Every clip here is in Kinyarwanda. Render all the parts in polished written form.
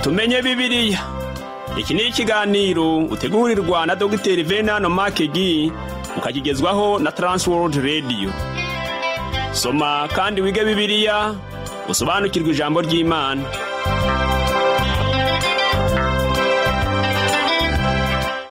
Tumenye Bibiliya. Iki ni ikiganiro utegurirwa na Dr. Venano Makegi, ukakigezwaho na Transworld Radio. Soma kandi wige Bibiliya, usobanukirwe ijambo ry'Imana.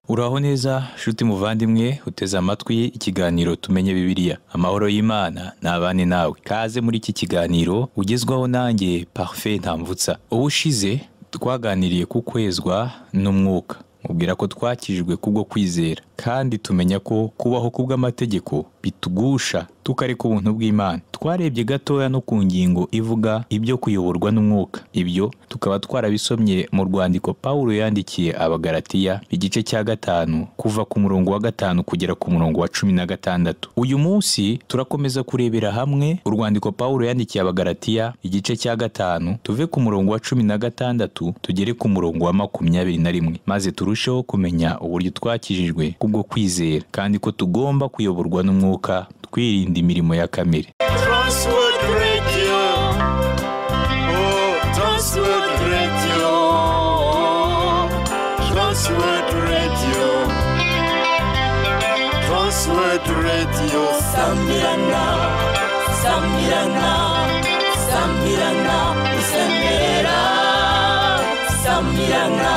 Uraho neza shuti muvandimwe, uteze amatwi ikiganiro Tumenye Bibiliya. Amahoro y'Imana nabane nawe. Kaze muri iki kiganiro ugezwaho nanjye Parfait Ntamvutsa. Ubushize twaganiriye ku kwezwa n'umwuka, mubwira ko twakijwe kubwo kwizera, kandi tumenya ko kubaho kubw'amategeko bitugusha tukareka ubuntu bw'Imana. Twarebye gatoya no ku ngingo ivuga ibyo kuyoborwa n'umwuka. Ibyo tukaba twarabisomye mu rwandiko Paulo yandikiye Abagalatiya igice cya 5 kuva ku murongo wa 5 kugera ku murongo wa 16. Uyu munsi turakomeza kurebera hamwe urwandiko Paulo yandikiye Abagalatiya igice cya 5, tuve ku murongo wa 16 tugere ku murongo wa 21, maze turusheho kumenya uburyo twakijijwe kubwo kwizera, kandi ko tugomba kuyoborwa n'umwuka twirinda imirimo ya kamere. Transworld Radio, oh, Transworld Radio, Transworld Radio, Transworld Radio. Sambirana, sambirana, sambirana, usembera. Sambirana,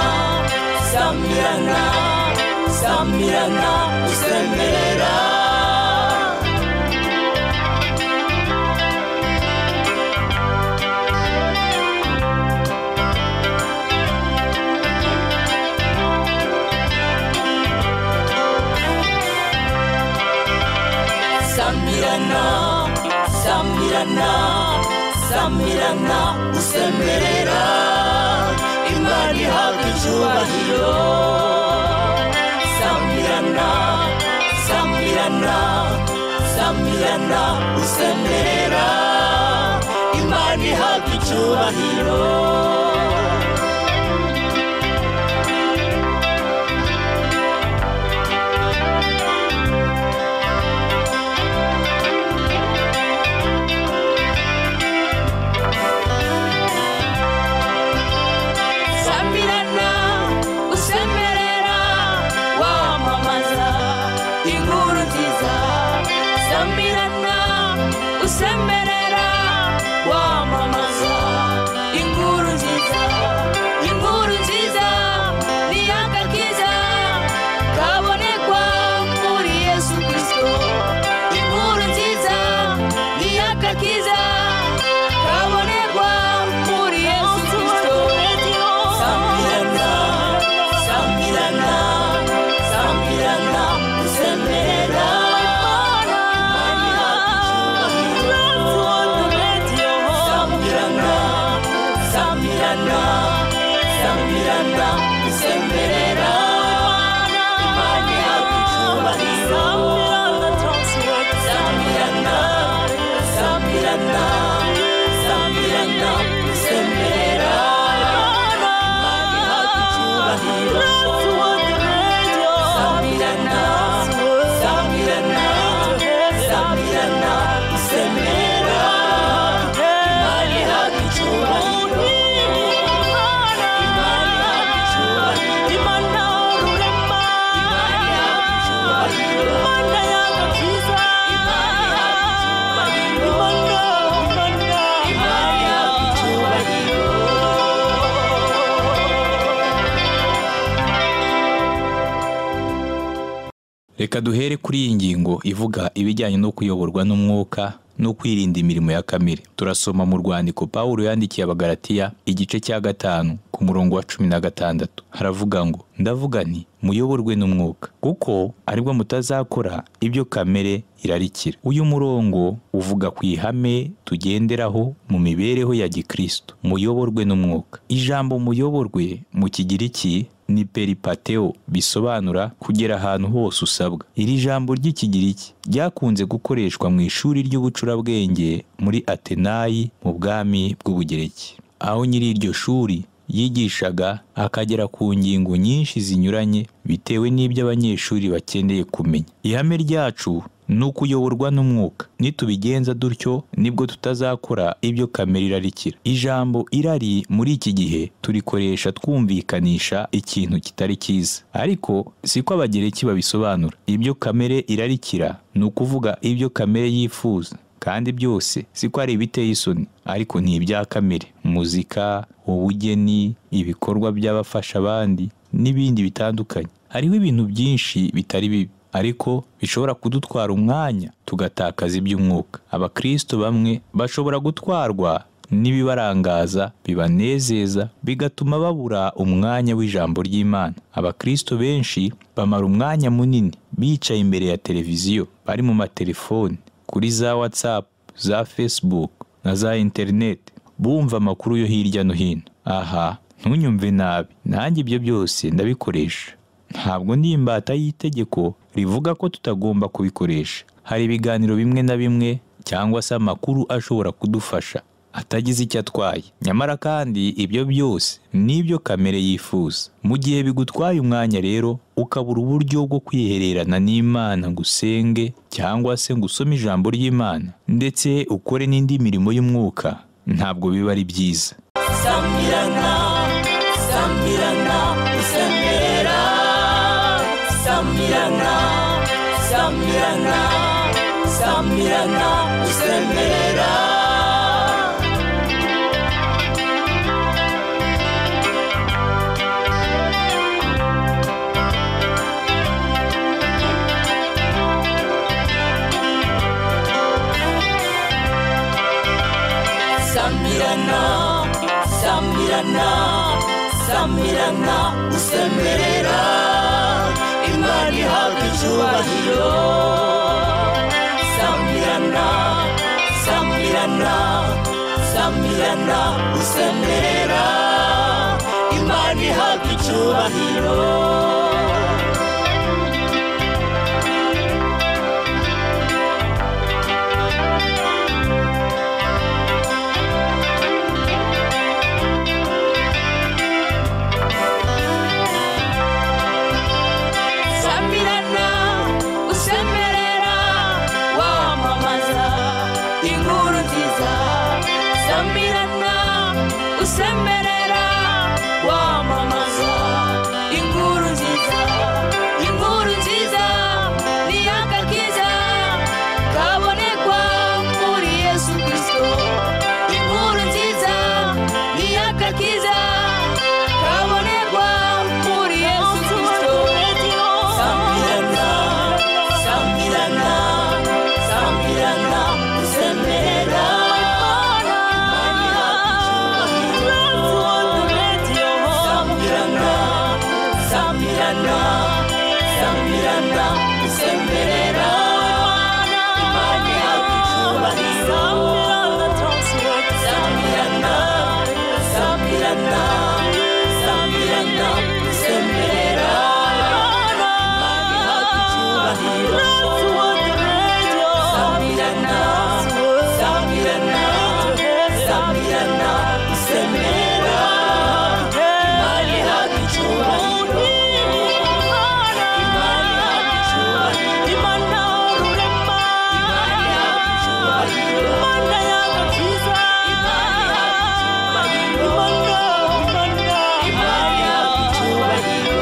sambirana, sambirana, usembera. Sambirana, sambirana, sambirana, usemerera. Imana ihabwa icyubahiro. Sambirana, sambirana, sambirana, usemerera. Imana ihabwa icyubahiro. Usemerera wamamaza inkuru nziza, inkuru nziza ni agakiza kabonekwa muri Yesu Kristo. Inkuru nziza ni agakiza kabonekwa muri Yesu Kristo. Sambirana, sambirana, sambirana, usemerera. Sambirana, sambirana, usemerera. Imana ihabwa icyubahiro. Sambirana, sambirana, sambirana, usemerera. Imana ihabwa icyubahiro. Sambirana, sambirana, sambirana, usemerera. Imana ihabwa icyubahiro. Reka duhere kuri iyi ngingo ivuga ibijyanye no kuyoborwa n'umwuka no kwirinda imirimo ya kamere. Turasoma mu rwandiko Paulo yandikiye Abagalatiya igice cya 5 ku murongo wa 16. Haravuga ngo, ndavuga nti muyoborwe n'umwuka, kuko aribwo mutazakora ibyo kamere irarikira. Uyu murongo uvuga ku ihame tugenderaho mu mibereho ya Gikristo, muyoborwe n'umwuka. Ijambo muyoborwe mu Kigiriki ni peripateo, bisobanura kugera ahantu hose usabwa. Iri jambo ry'Ikigiriki ryakunze gukoreshwa mu ishuri ry'ubucurabwenge muri Atenayi mu bwami bw'Ubugereki, aho nyiri iryo shuri yigishaga akagera ku ngingo nyinshi zinyuranye bitewe n'ibyo abanyeshuri bakeneye kumenya. Ihame ryacu Ni ukuyoborwa n'umwuka. Nitubigenza dutyo nibwo tutazakora ibyo kamere irarikira. Ijambo irari muri iki gihe turikoresha twumvikanisha ikintu kitari cyiza, ariko siko Abagereki babisobanura. Ibyo kamere irarikira ni ukuvuga ibyo kamere yifuza, kandi byose siko ari ibiteye isoni, ariko ni ibya kamere. Muzika, ubugeni, ibikorwa by'abafasha abandi n'ibindi bitandukanye. Hariho ibintu byinshi bitari bibi, ariko bishobora kudutwara umwanya tugatakaza iby'umwuka. Abakristo bamwe bashobora gutwarwa n'ibibarangaza, bibanezeza, bigatuma babura umwanya w'ijambo ry'Imana. Abakristo benshi bamara umwanya munini bicaye imbere ya televiziyo, bari mu matelefoni, kuri za WhatsApp, za Facebook na za internet, bumva amakuru yo hirya no hino. Aha, ntunyumve nabi, nanjye ibyo byose ndabikoresha. Ntabwo ndi imbata y'itegeko rivuga ko tutagomba kubikoresha. Hari ibiganiro bimwe na bimwe cyangwa se amakuru ashobora kudufasha atagize icyo atwaye. Nyamara kandi ibyo byose nibyo kamere yifuza. Mu gihe bigutwaye umwanya rero, ukabura uburyo bwo kwihererana n'Imana ngo usenge cyangwa se ngo usome ijambo ry'Imana, ndetse ukore n'indi mirimo y'umwuka, ntabwo biba ari byiza. Samirana, samirana, usemera. Samirana, samirana, samirana, usemera. Samirana, samirana, samirana, usemerera. Imana ihabwa icyubahiro. Samirana, samirana, samirana, usemerera. Imana ihabwa icyubahiro. Samirana, usemerera, wamamaza inkuru nziza. Samirana, usemerera, wamamaza inkuru nziza. Inkuru nziza ni agakiza kabonekwa muri Yesu Kristo. Inkuru nziza ni agakiza kabonekwa muri Yesu Kristo. Samirana, samirana, samirana, usemerera. Samirana, samirana, samirana, usemerera. Imana ihabwa icyubahiro. Samirana, samirana, samirana, usemerera. Imana ihabwa icyubahiro. Samirana, samirana, samirana, usemerera. Imana ihabwa icyubahiro. Imana ihabwa icyubahiro. Imana ihabwa icyubahiro. Imana ihabwa icyubahiro. Imana ihabwa icyubahiro.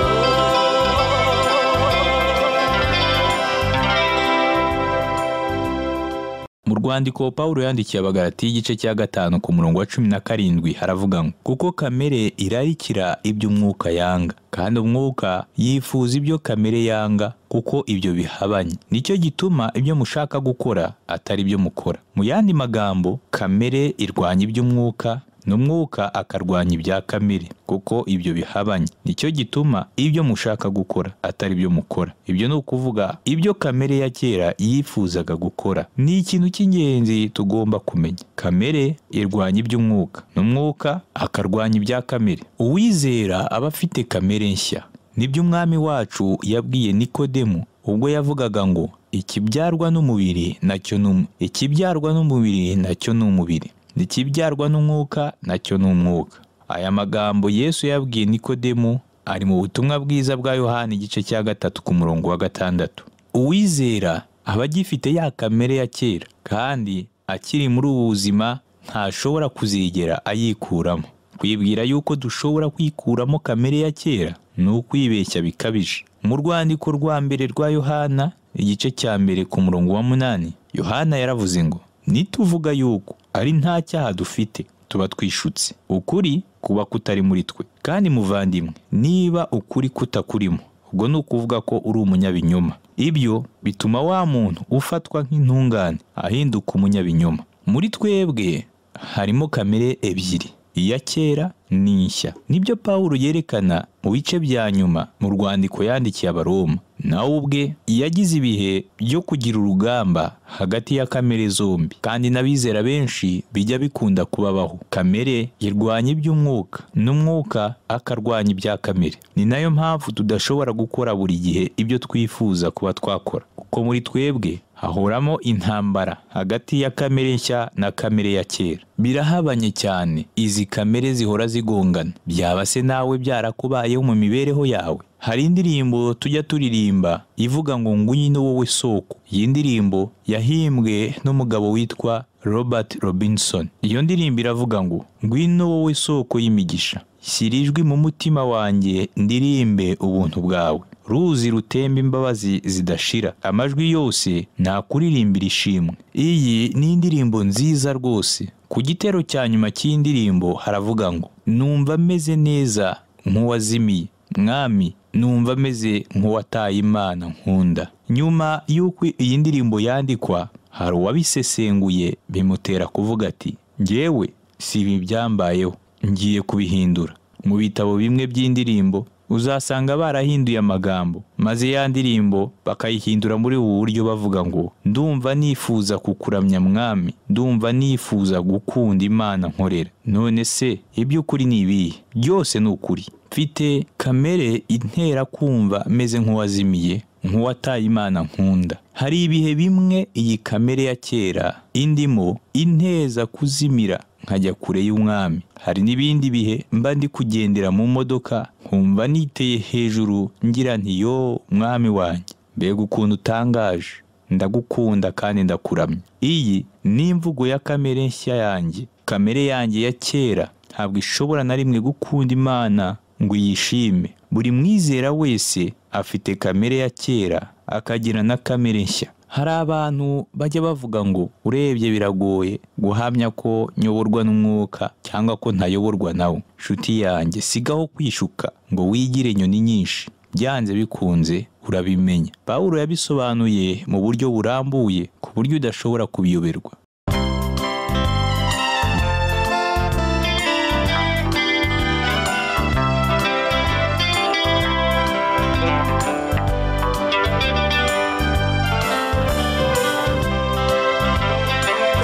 Mu rwandiko Pawulo yandikiye Abagalatiya igice cya 5 ku murongo wa 17 haravuga ngo kuko kamere irarikira ibyo umwuka yanga, kandi umwuka yifuza ibyo kamere yanga, kuko ibyo bihabanye. Nicyo gituma ibyo mushaka gukora atari ibyo mukora. Mu yandi magambo, kamere irwanya iby'umwuka, n'umwuka akarwanya ibya kamere, kuko ibyo bihabanye. Nicyo gituma ibyo mushaka gukora atari ibyo mukora. Ibyo ni ukuvuga ibyo kamere ya kera yifuzaga gukora. Ni ikintu cy'ingenzi tugomba kumenya. Kamere irwanya iby'umwuka, n'umwuka akarwanya ibya kamere. Uwizera aba afite kamere nshya. Nibyo Umwami wacu yabwiye Nikodemu ubwo yavugaga ngo ikibyarwa n'umubiri nacyo ni ikibyarwa n'umubiri nacyo ni umubiri, ikibyarwa n'umwuka nacyo ni umwuka. Aya magambo Yesu yabwiye Nikodemu ari mu butumwa bwiza bwa Yohana igice cya 3 ku murongo wa 6. Uwizera aba agifite ya kamere ya kera, kandi akiri muri ubu buzima ntashobora kuzigera ayikuramo. Kwibwira yuko dushobora kwikuramo kamere ya kera ni ukwibeshya bikabije. Mu rwandiko rwa mbere rwa Yohana igice cya 1 ku murongo wa 8, Yohana yaravuze ngo nituvuga yuko ari nta cyaha dufite tuba twishutse, ukuri kuba kutari muri twe. Kandi muvandimwe, niba ukuri kutakurimo, ubwo ni ukuvuga ko uri umunyabinyoma. Ibyo bituma wa muntu ufatwa nk'intungane ahinduka umunyabinyoma. Muri twebwe harimo kamere ebyiri, iya kera n'inshya. Nibyo Pawulo yerekana mu bice bya nyuma mu rwandiko yandikiye Abaroma. Nawe ubwe yagize ibihe byo kugira urugamba hagati ya kamere zombi, kandi n'abizera benshi bijya bikunda kubabaho. Kamere irwanya iby'umwuka, n'umwuka akarwanya ibya kamere. Ni nayo mpamvu tudashobora gukora buri gihe ibyo twifuza kuba twakora, kuko muri twebwe hahoramo intambara hagati ya kamere nshya na kamere ya kera. Birahabanye cyane, izi kamere zihora zigongana. Byaba se nawe byarakubayeho mu mibereho yawe? Hari indirimbo tujya turirimba ivuga ngo ngwino wowe soko. Iyi ndirimbo yahimbwe n'umugabo witwa Robert Robinson. Iyo ndirimbo iravuga ngo ngwino wowe soko y'imigisha, shyira ijwi mu mutima wanjye ndirimbe ubuntu bwawe, ruzi rutemba imbabazi zidashira, amajwi yose nakuririmbira ishimwe. Iyi ni indirimbo nziza rwose. Ku gitero cya nyuma cy'indirimbo haravuga ngo numva meze neza nk'uwazimiye, mwami numva meze nk'uwataye Imana nkunda. Nyuma y'uko iyi ndirimbo yandikwa, hari uwabisesenguye bimutera kuvuga ati njyewe si ibi byambayeho, ngiye kubihindura. Mu bitabo bimwe by'indirimbo uzasanga barahinduye amagambo, maze ya ndirimbo bakayihindura muri ubu buryo bavuga ngo ndumva nifuza kukuramya mwami, ndumva nifuza gukunda Imana nkorera. None se iby'ukuri ni ibihe? Byose ni ukuri. Mfite kamere intera kumva meze nk'uwazimiye, nk'uwataye Imana nkunda. Hari ibihe bimwe iyi kamere ya kera indimo inteza kuzimira nkajya kure y'umwami. Hari n'ibindi bihe mba ndi kugendera mu modoka nkumva niteye hejuru ngira nti yo mwami wanjye, mbega ukuntu utangaje, ndagukunda kandi ndakuramya. Iyi ni imvugo ya kamere nshya yanjye. Kamere yanjye ya kera ntabwo ishobora na rimwe gukunda Imana ngo yishime. Buri mwizera wese afite kamere ya kera akagira na kamere nshya. Hari abantu bajya bavuga ngo urebye biragoye guhamya ko nyoborwa n'umwuka cyangwa ko ntayoborwa nawo. Nshuti yanjye, sigaho kwishuka ngo wigire inyoni nyinshi, byanze bikunze urabimenya. Pawulo yabisobanuye mu buryo burambuye ku buryo udashobora kubiyoberwa.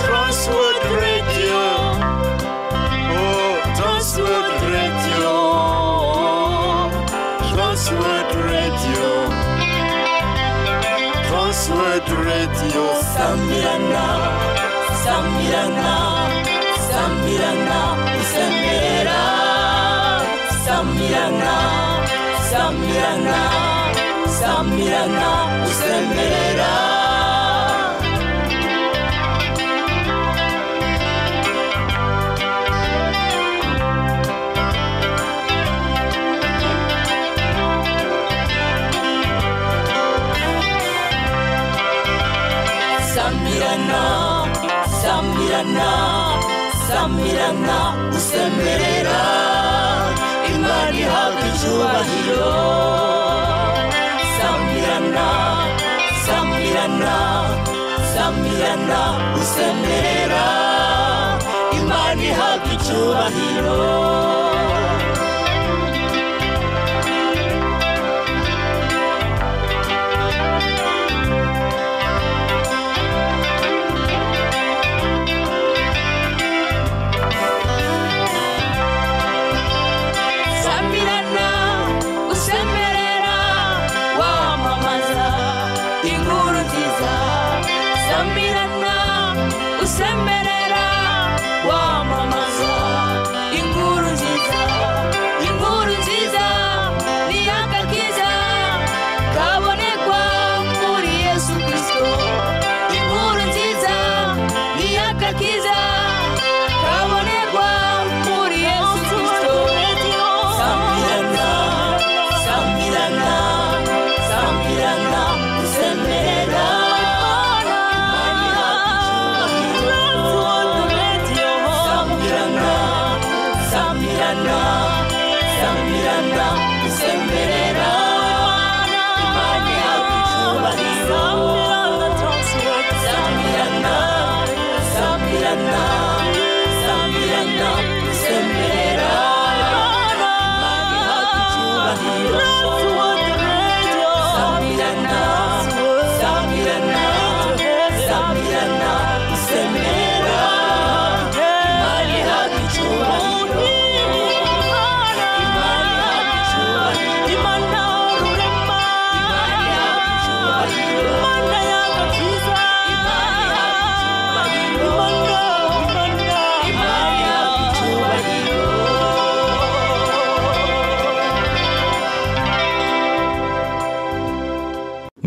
Transworld Radio. Oh, Transworld Radio. Transworld Radio. Transworld Radio. Samirana, Samirana, Samirana, usemera. Samirana, Samirana, Samirana, usemera. Samirana, Samirana, Samirana, usemerera. Imana ihabwa icyubahiro. Samirana, Samirana, Samirana, usemerera. Imana ihabwa icyubahiro. Samirana, usemerera, wamamaza inkuru nziza. Samirana, usemerera, wamamaza inkuru nziza. Inkuru nziza ni agakiza kabonekwa muri Yesu Kristo.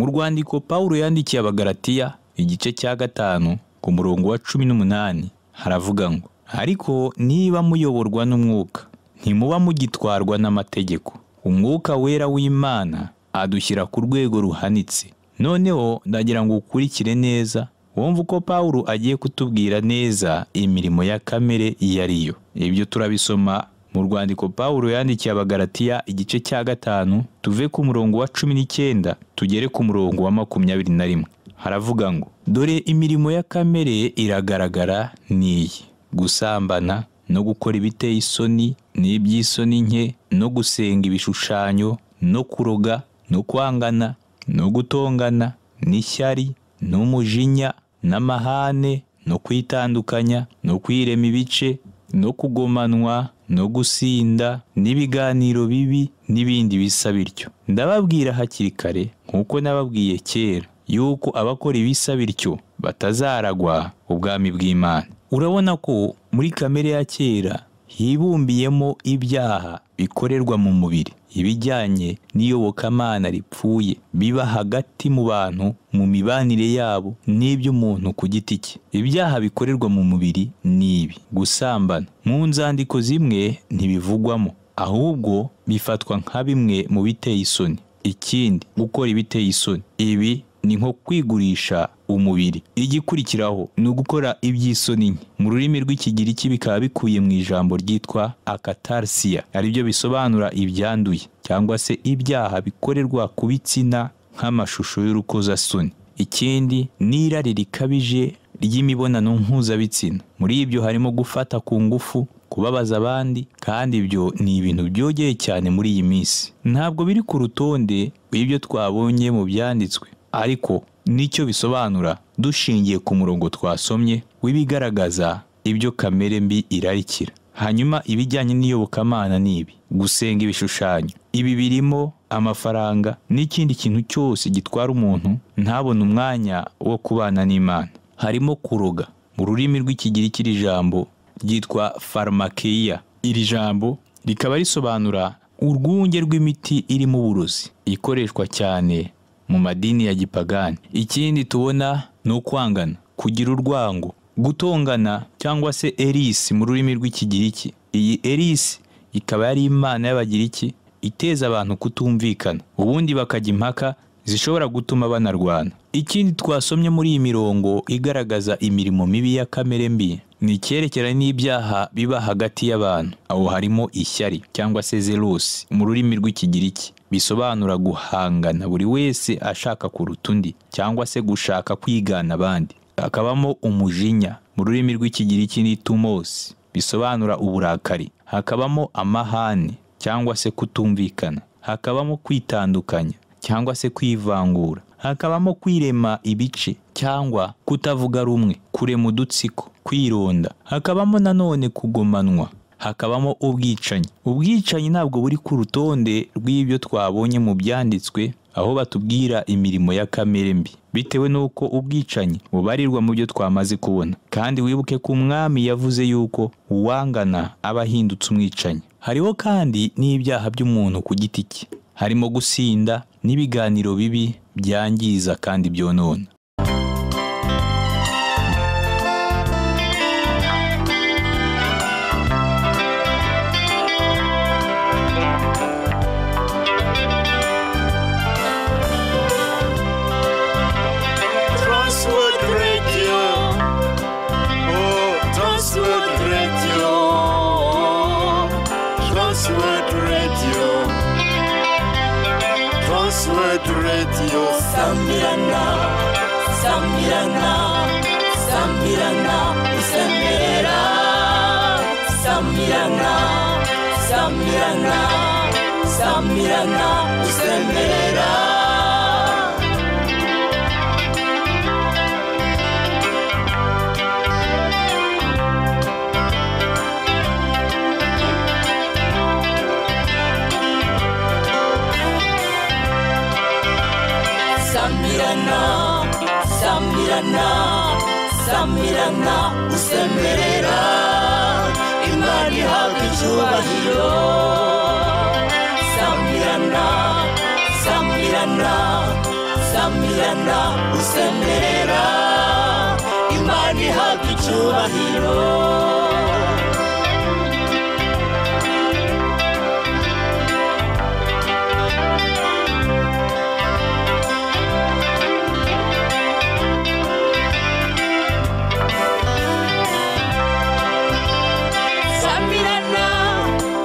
Mu rwandiko Pawulo yandikiye Abagalatiya igice cya 5 ku murongo wa 18 haravuga ngo: ariko niba muyoborwa n'umwuka ntimuba mugitwarwa n'amategeko. Umwuka wera w'Imana adushyira ku rwego ruhanitse. Noneho ndagira ngo ukurikire neza wumve uko Pawulo agiye kutubwira neza imirimo ya kamere iyo ari yo. Ibyo turabisoma mu rwandiko Pawulo yandikiye Abagalatiya igice cya 5 tuve ku murongo wa 19 tugere ku murongo wa 21. Haravuga ngo: dore imirimo ya kamere iragaragara niyi: gusambana no gukora ibiteye isoni n'iby'isoni nke no gusenga ibishushanyo no kuroga no kwangana no gutongana n'ishyari n'umujinya n'amahane no kwitandukanya no kwirema ibice no kugomanwa no gusinda n'ibiganiro bibi n'ibindi bisa bityo. Ndababwira hakiri kare nkuko nababwiye kera yuko abakora ibisa bityo batazaragwa ubwami bw'Imana. Urabona ko muri kamere ya kera hibumbiyemo ibyaha bikorerwa mu mubiri, ibijyanye n'iyobokamana ripfuye biba hagati mu bantu mu mibanire yabo n'iby'umuntu ku giti cye. Ibyaha bikorerwa mu mubiri ni ibi: gusambana. Mu nzandiko zimwe ntibivugwamo, ahubwo bifatwa nka bimwe mu biteye isoni. Ikindi, gukora ibiteye isoni. Ibi ni nko kwigurisha umubiri. Igikurikiraho ni ugukora iby'isoni nke. Mu rurimi rw'Ikigiriki bikaba bikuye mu ijambo ryitwa akatarsia, aribyo bisobanura ibyanduye cyangwa se ibyaha bikorerwa ku bitsina nk'amashusho y'urukozasoni. Ikindi ni irari rikabije ry'imibonano mpuzabitsina. Muri ibyo harimo gufata ku ngufu, kubabaza abandi, kandi ibyo ni ibintu byogeye cyane muri iyi minsi. Ntabwo biri ku rutonde rw'ibyo twabonye mu byanditswe, ariko nicyo bisobanura dushingiye ku murongo twasomye w'ibigaragaza ibyo kamere mbi irarikira. Hanyuma ibijyanye n'iyobokamana ni ibi: gusenga ibishushanyo. Ibi birimo amafaranga n'ikindi kintu cyose gitwara umuntu ntabone umwanya wo kubana n'Imana. Harimo kuroga. Mu rurimi rw'Ikigiriki iri jambo ryitwa pharmakeia. Iri jambo rikaba risobanura urwunge rw'imiti irimo uburozi, ikoreshwa cyane mu madini ya gipagani. Ikindi tubona ni ukwangana, kugira urwango, gutongana cyangwa se erisi mu rurimi rw'Ikigiriki. Iyi erisi ikaba yari imana y'Abagiriki iteza abantu kutumvikana, ubundi bakajya impaka zishobora gutuma banarwana. Ikindi twasomye muri iyi mirongo igaragaza imirimo mibi ya kamere mbi ni icyerekeranye n'ibyaha biba hagati y'abantu. Aho harimo ishyari cyangwa se zelosi mu rurimi rw'Ikigiriki, bisobanura guhangana, buri wese ashaka kuruta undi cyangwa se gushaka kwigana abandi. Hakabamo umujinya, mu rurimi rw'Ikigiriki ni tumos, bisobanura uburakari. Hakabamo amahane cyangwa se kutumvikana. Hakabamo kwitandukanya cyangwa se kwivangura. Hakabamo kwirema ibice cyangwa kutavuga rumwe, kurema udutsiko, kwironda. Hakabamo nanone kugomanwa. Hakabamo ubwicanyi. Ubwicanyi ntabwo buri ku rutonde rw'ibyo twabonye mu byanditswe, aho batubwira imirimo ya kamere mbi, bitewe n'uko ubwicanyi bubarirwa mu byo twamaze kubona. Kandi wibuke ko umwami yavuze yuko uwangana aba ahindutse umwicanyi. Hariho kandi n'ibyaha by'umuntu ku giti cye, harimo gusinda n'ibiganiro bibi byangiza kandi byonona. Transworld Radio. Oh, Transworld Radio. Transworld Radio. Transworld Radio. Sambirana, Sambirana, Sambirana, usemerera. Sambirana, Sambirana, Sambirana, usemerera. Sambirana, Sambirana, Sambirana, usemerera. Imana ihabwa icyubahiro. Sambirana, Sambirana, Sambirana. Samirana usemerera Imana ihabwa icyubahiro. Samirana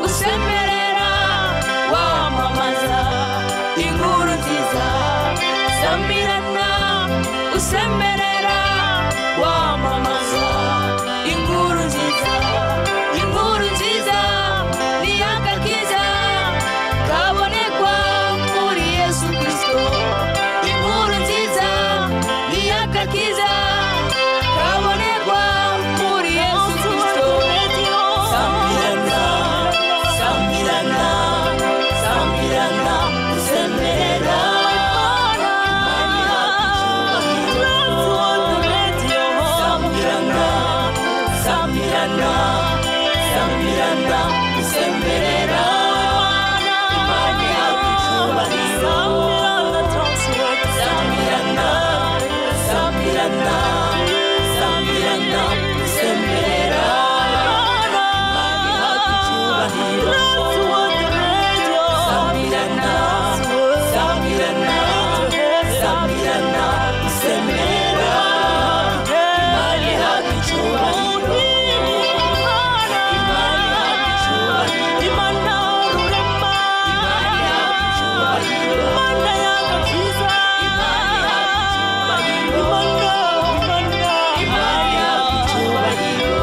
usemerera wamamaza inkuru nziza. Samirana usemerera wamamaza inkuru nziza. Inkuru nziza ni agakiza kabonekwa muri Yesu Kristo. Inkuru nziza ni agakiza kabonekwa muri Yesu Kristo. Samirana, Samirana, Samirana usemerera Samirana, Samirana, Samirana usemerera Imana ihabwa icyubahiro. Samirana, Samirana, Samirana usemerera Imana ihabwa icyubahiro. Samirana, Samirana, Samirana usemerera Imana ihabwa icyubahiro. Imana ihabwa icyubahiro. Imana ihabwa icyubahiro. Imana ihabwa icyubahiro. Imana ihabwa icyubahiro.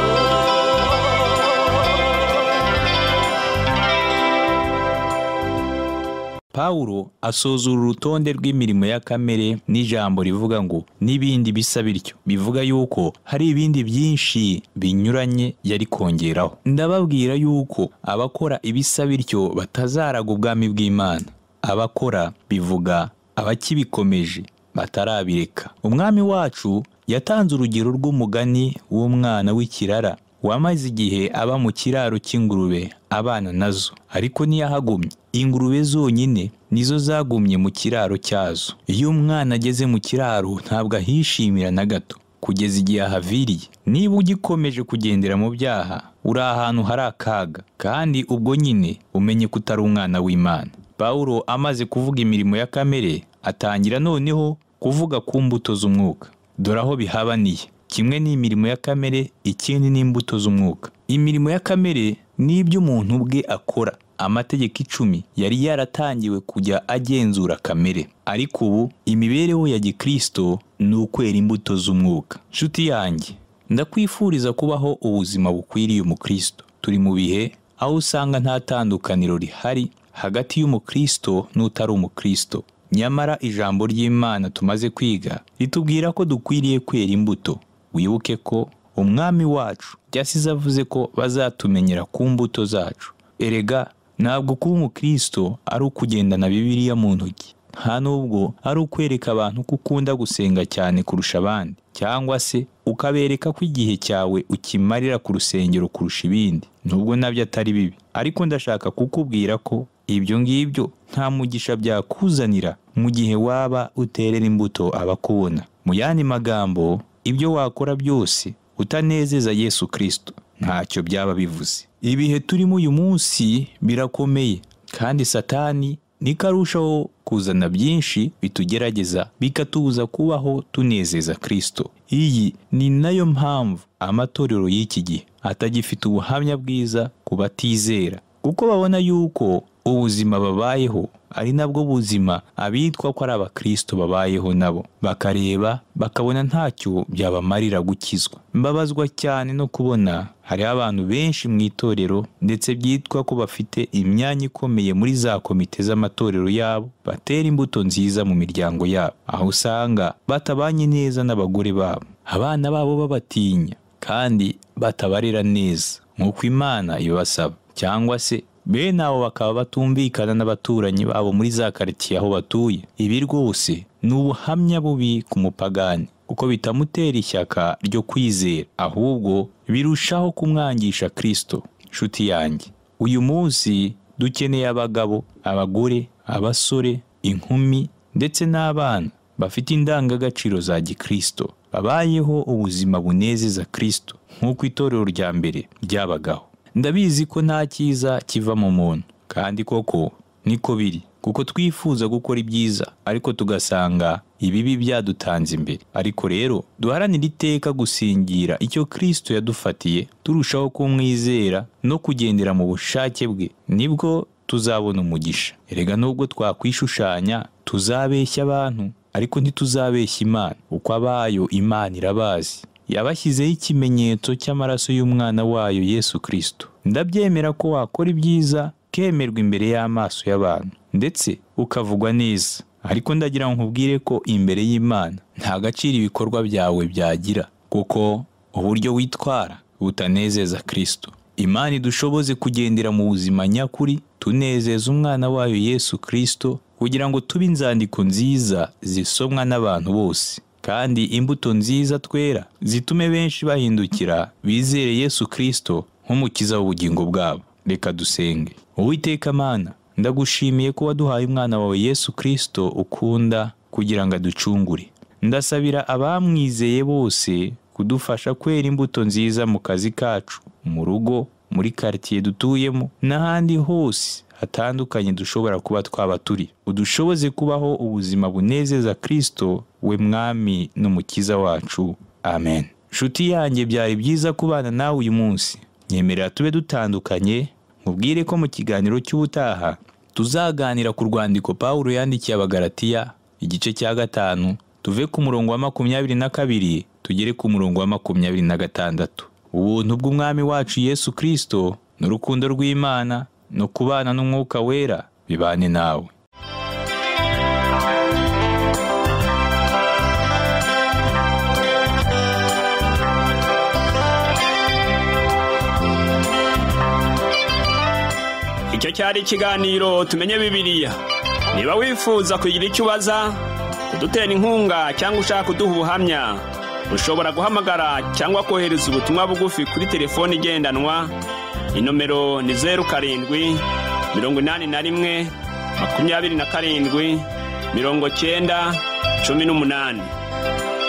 Pawulo asoza uru rutonde rw'imirimo ya kamere n'ijambo rivuga ngo n'ibindi bisa bityo, bivuga yuko hari ibindi byinshi binyuranye yari kongeraho. Ndababwira yuko abakora ibisa bityo batazaraga ubwami bw'Imana. Abakora bivuga abakibikomeje batarabireka. Umwami wacu yatanze urugero rw'umugani w'umwana w'ikirara wamaze igihe aba mu kiraro cy'ingurube abana nazo, ariko ntiyahagumye. Ingurube zonyine nizo zagumye mu kiraro cyazo. Iyo umwana ageze mu kiraro ntabwo ahishimira na gato kugeza igihe ahaviriye. Niba ugikomeje kugendera mu byaha, uri ahantu hari akaga, kandi ubwo nyine umenye ko utari umwana w'Imana. Pawulo amaze kuvuga imirimo ya kamere, atangira noneho kuvuga ku mbuto z'umwuka. Dore aho bihabaniye. Kimwe ni imirimo ya kamere, ikindi ni imbuto z'umwuka. Imirimo ya kamere ni ibyo umuntu ubwe akora. Amategeko 10 yari yaratangiwe kujya agenzura kamere, ariko ubu imibereho ya Gikristo ni ukwera imbuto z'umwuka. Nshuti yanjye, ndakwifuriza kubaho ubuzima bukwiriye umukristo. Turi mu bihe aho usanga nta tandukaniro rihari hagati y'umukristo n'utari umukristo. Nyamara ijambo ry'Imana tumaze kwiga ritubwira ko dukwiriye kwera imbuto. Wibuke ko umwami wacu yasize avuze ko bazatumenyera ku mbuto zacu. Erega ntabwo kuba umukristo ari ukugendana Bibiliya mu ntoki, nta nubwo ari ukwereka abantu ko ukunda gusenga cyane kurusha abandi, cyangwa se ukabereka ko igihe cyawe ukimarira ku rusengero kurusha ibindi, nubwo nabyo atari bibi. Ariko ndashaka kukubwira ko ibyo ngibyo nta mugisha byakuzanira mu gihe waba uterera imbuto abakubona. Mu yandi magambo, ibyo wakora byose utanezeza Yesu Kristo ntacyo byaba bivuze. Ibihe turimo uyu munsi birakomeye, kandi Satani niko arushaho kuzana byinshi bitugerageza bikatubuza kubaho tunezeza Kristo. Iyi ni nayo mpamvu amatorero y'iki gihe atagifite ubuhamya bwiza ku batizera, kuko babona yuko ubuzima babayeho ari nabwo buzima abitwa ko ari abakristo babayeho nabo, bakareba bakabona ntacyo byabamarira gukizwa. Mbabazwa cyane no kubona hari abantu benshi mu itorero ndetse byitwa ko bafite imyanya ikomeye muri za komite z'amatorero yabo, batera imbuto nziza mu miryango yabo, aho usanga batabanye neza n'abagore babo, abana babo babatinya kandi batabarera neza nk'uko Imana ibasaba, cyangwa se bene abo bakaba batumvikana n'abaturanyi babo muri za karitsiye aho batuye. Ibi rwose ni ubuhamya bubi ku mupagani, kuko bitamutera ishyaka ryo kwizera, ahubwo birushaho kumwangisha Kristo. Nshuti yanjye, uyu munsi dukeneye abagabo, abagore, abasore, inkumi ndetse n'abana bafite indangagaciro za gikristo, babayeho ubuzima bunezeza Kristo nk'uko itorero rya mbere ryabagaho. Ndabizi ko nta cyiza kiva mu muntu, kandi koko niko biri, kuko twifuza gukora ibyiza ariko tugasanga ibibi byadutanze imbere. Ariko rero duharanire iteka gusingira icyo Kristo yadufatiye, turushaho kumwizera no kugendera mu bushake bwe, nibwo tuzabona umugisha. Erega nubwo twakwishushanya tuzabeshya abantu, ariko ntituzabeshya Imana, uko abayo Imana irabazi. Yabashyizeho ikimenyetso cy'amaraso y'umwana wayo Yesu Kristo. Ndabyemera ko wakora ibyiza kemerwa imbere y'amaso y'abantu, ndetse ukavugwa neza, ariko ndagira ngo nkubwire ko imbere y'Imana nta gaciro ibikorwa byawe byagira, kuko uburyo witwara butanezeza Kristo. Imana idushoboze kugendera mu buzima nyakuri, tunezeza umwana wayo Yesu Kristo, kugira ngo tube inzandiko nziza zisomwa n'abantu bose, kandi imbuto nziza twera zitume benshi bahindukira bizere Yesu Kristo nk'umukiza w'ubugingo bwabo. Reka dusenge. Uwiteka Mana, ndagushimiye ko waduhaye umwana wawe Yesu Kristo ukunda kugira ngo aducungure. Ndasabira abamwizeye bose kudufasha kwera imbuto nziza mu kazi kacu, mu rugo, muri quartier dutuyemo n'ahandi hose hatandukanye dushobora kuba twaba turi. Udushoboze kubaho ubuzima bunezeza Kristo, we Mwami n'Umukiza wacu. Amen. Nshuti yanjye, byari byiza kubana nawe uyu munsi. Nyemerera tube dutandukanye, nkubwire ko mu kiganiro cy'ubutaha tuzaganira ku rwandiko Pawulo yandikiye Abagalatiya igice cya 5, tuve ku murongo wa 22 tugere ku murongo wa 26. Ubuntu bw'Umwami wacu Yesu Kristo n'urukundo rw'Imana no kubana n'Umwuka Wera bibane nawe. Icyo cyari ikiganiro Tumenye Bibiliya. Niba wifuza kugira icyo ubaza, kudutera inkunga cyangwa ushaka kuduha ubuhamya, ushobora guhamagara cyangwa kohereza ubutumwa bugufi kuri telefoni igendanwa. Inomero ni 07 81 27 90 18.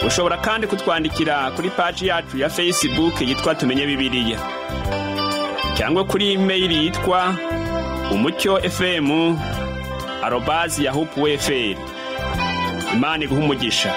Ushobora kandi kutwandikira kuri paji yacu ya Facebook yitwa Tumenye Bibiliya, cyangwa kuri email yitwa umucyofm@yahoo.fr. Imana iguhe umugisha.